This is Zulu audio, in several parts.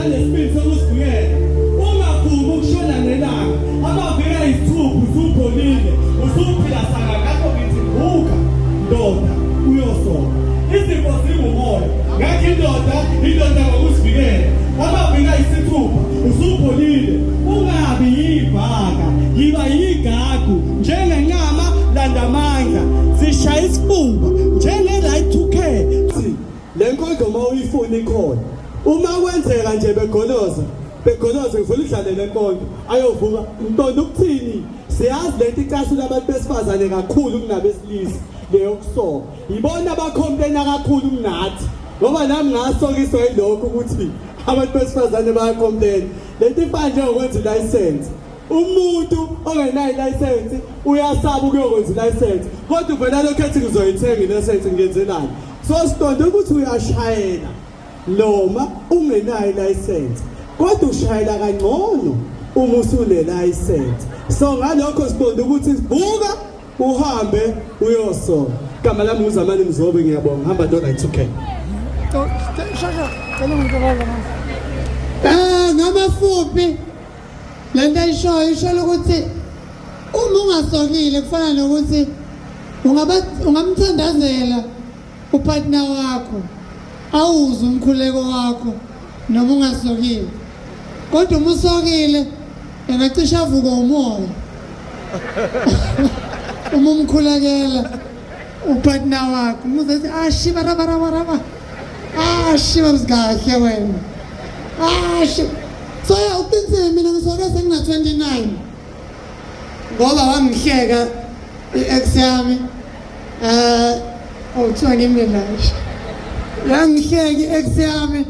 Nalesibindi sokuzivikela. Ungavumi ukushona nelanga. Amaviki ayisithupha usupholile, usuphila saka ngakho ngithi vuka ndoda uyosoka. Izifo zingumoya. Ngakho indoda indoda ngokuzivikela. Amaviki ayisithupha usupholile. Ungabi yibhaka, yiba yigagu njengenqama landamandla. Sishaya isifuba njenge right to care. Le nkondlo uma uyifuna ikhona. Uma kwenzeka nje begoloza, begoloza ngifuna udlale le nkondlo. Ayovuka, ngiqonda ukuthini? Siyazi lento icasula abantu besifazane kakhulu kunabesilisa leyokusoka. Yibona abacomplaina kakhulu kunathi. Ngoba nami ngasokiswa yilokho ukuthi abantu besifazane bayacomplaina. Lento ifana njengokwenza ilayisensi. Umuntu ongenayo ilayisensi uyasaba ukuyokwenza ilayisensi kodwa uvela lokhu ethi ngizoyithenga ilayisensi ngenzelani? So siqonde ukuthi uyashayela noma ungenayo ilayisensi kodwa ushayela kangcono uma usunelayisensi. So ngalokho siqonde ukuthi buka uhambe uyosoka. Igama lami uZamani Mzobe ngiyabonga. Hamba ndoda it's okay. Eh ngamafuphi lento ayishoyo isho ukuthi uma ungasokile kufana nokuthi ungaba ungamthandazela upartner wakho awuzwe umkhuleko wakho noma ungasokile kodwa uma usokile engacishe avuke umoya uma umkhulekela upartner wakho umuze ethi ashiba raba raba raba ashiba kahle wena ashi so ya uqinisile mina ngisoke sengina-29 ngoba wangihleka i-ex yami eh awuthiwa ngimi la yangihleka i-ex yami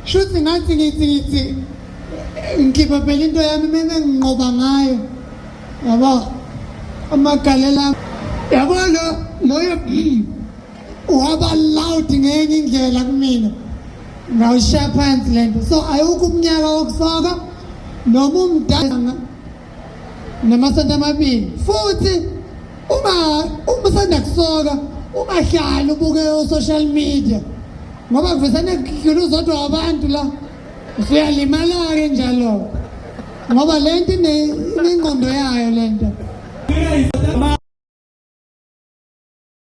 shuthi ngathi ngithi ngithi ngikhipha phela into yami meme nginqoba ngayo yabo amagalela yabo lo loyo waba loud ngenye indlela kumina ngawushiya phansi lento so ayukho umnyaka wokusoka noma umdala namasonto amabili futhi uma uma usanda kusoka ungahlali ubuke o-social media ngoba kuvesane kudlula uzodwa wabantu la usuyalimala-ke njalo ngoba le nto inengqondo yayo le nto.